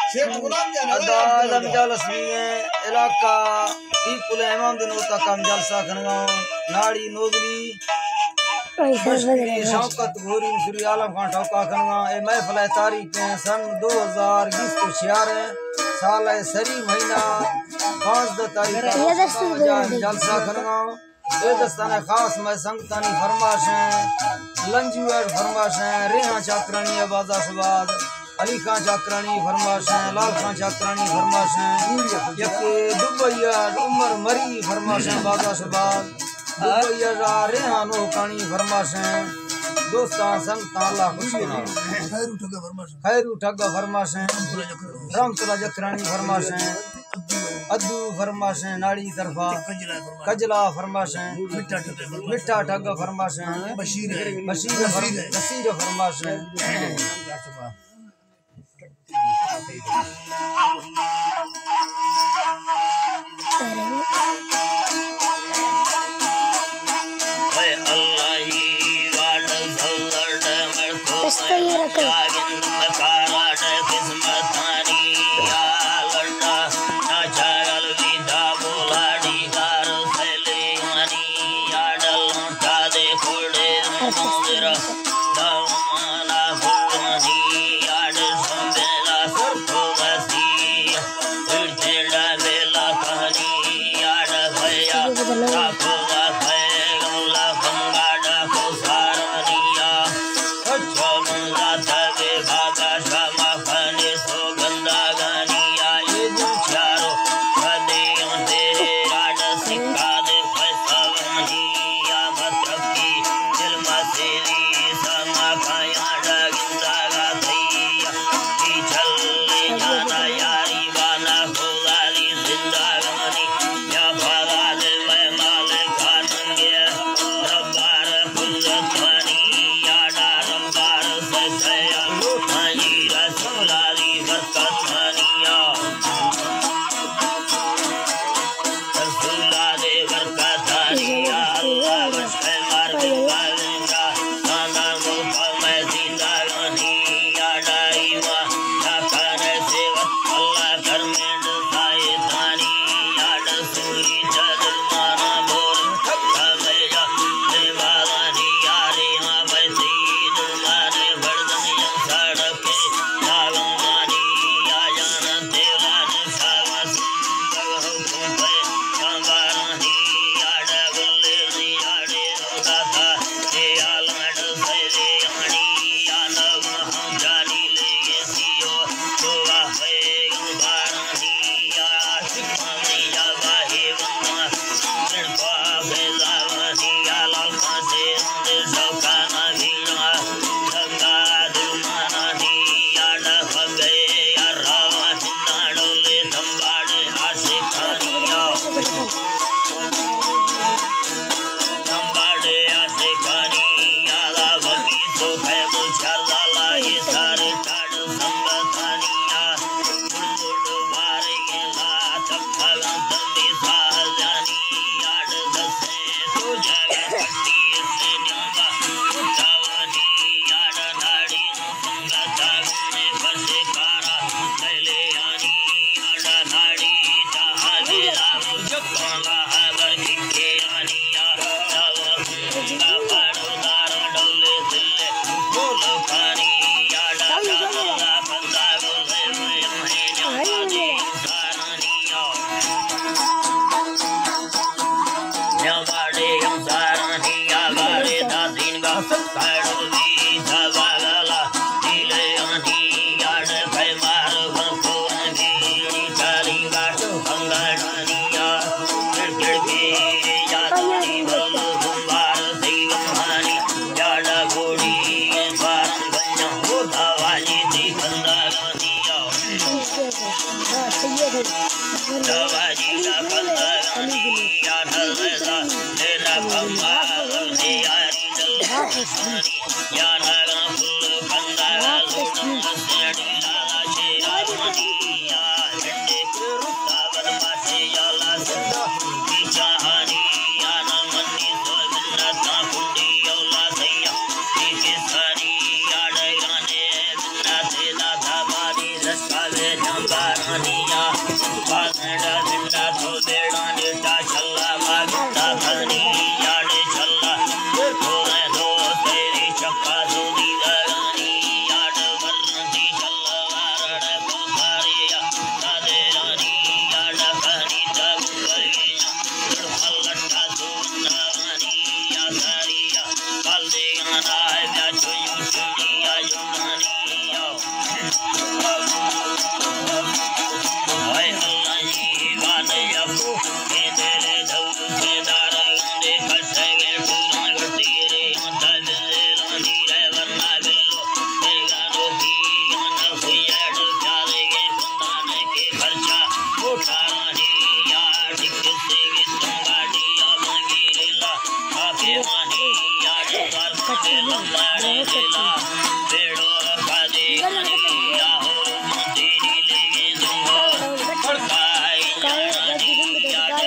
ادا، ادا مجالس بی ایں، علاقہ پیپل امام دے نوتا کم جلسہ کنگا، ناڑی نوزلی، بشکری شوکت گھوری مصری عالم خان ٹوکا کنگا۔ اے محفل ءِ تاریخ ایں سن دو ہزار بیست و چار ایں، سال ءِ سری مہینہ پانزدہ تاریخ ءَ جلسہ کنگا۔ اے دستان ءِ خاص مئے سنگتانی فرمائش ایں، لنجو ءِ فرمائش ایں، ریحاں چاکرانی ءِ باز آ شباد، علی خان چاکرانی فرمائش ایں، لال خان چاکرانی فرمائش ایں، یکے دبئی ءَ عمر مری فرمائش ایں، باز آ شباد، دبئی ءَ ریحاں نوکانی فرمائش ایں، دوستاں سنگتاں اللہ خوش کناں۔ خیرو ٹھگا فرمائش ایں، رحمت اللہ جکرانی فرمائش ایں، ادو فرمائش ایں، ناڑی طرفا کجلا فرمائش ایں، مٹھا ٹھگ فرمائش ایں، بشیر فر-، نصیر فرمائش ایں۔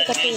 کٹے۔